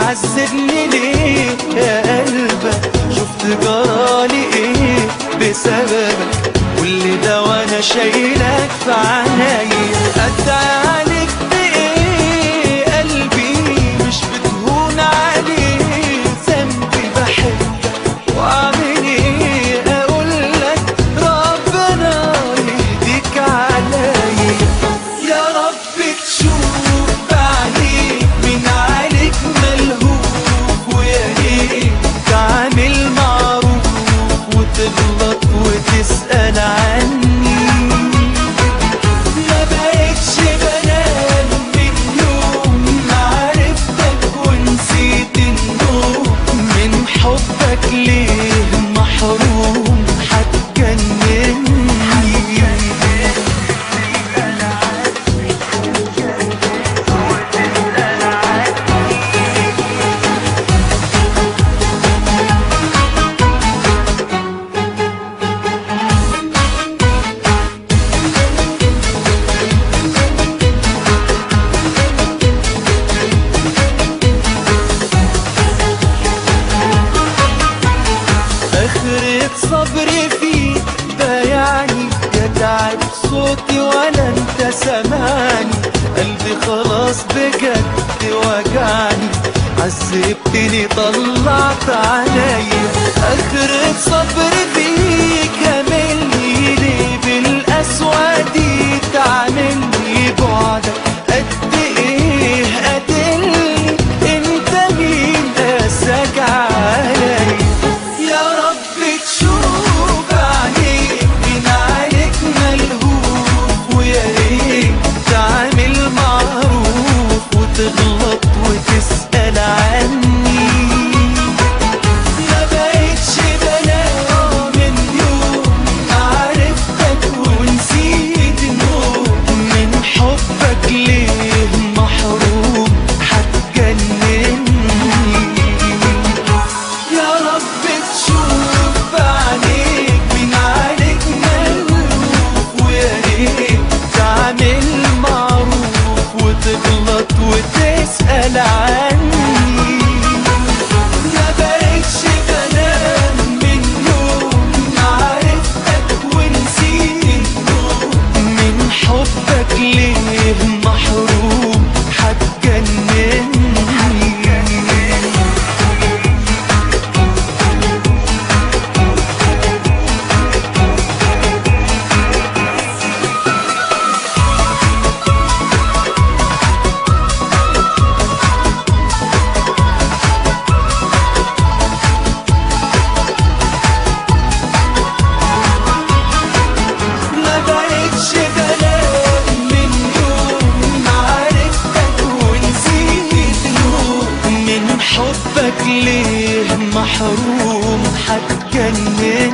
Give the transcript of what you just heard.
بتعذبني ليه يا قلبك؟ شفت جرالي ايه بسببك؟ كل ده وانا شايلك في عينيا. ادعي عليك بايه؟ قلبي مش بتهون عليه ذنبي، بحبك واعمل ايه؟ اقولك ربنا يهديك عليا. يا رب تشوف بعينيك من عليك ملهوف، ويا ريت تعمل معروف وتغلط وتسأل عني. ما بقتش بنام من يوم ما عرفتك ونسيت النوم، من حبك ليه محروم هتجنني. آخرة صبري فيك ده يعني، يا تعب صوتي ولا انت سامعني، قلبي خلاص بجد وجعني، عذبتني طلعت عليا. آخرة صبري فيك عاملني ليه بالقسوة دي؟ تعاملني بعدك قد ايه قاتلني، انت مين قاساك عليا؟ يا رب تشوف عينيك من عليك ملهوف، ويا ريت تعمل معروف وتغلط وتسأل عني. ما بقتش بنام من يوم ما عرفتك ونسيت النوم، من حبك ليه محروم هتجنني. يا رب تشوف عينيك من عليك ملهوف، ويا ريت تعمل معروف وتغلط وتسأل عني. ما بقتش بنام من يوم ما عرفتك ونسيت النوم، من حبك ليه محروم هتجنني. ما بقتش بنام من يوم ما عرفتك ونسيت النوم، من حبك ليه محروم هتجنني.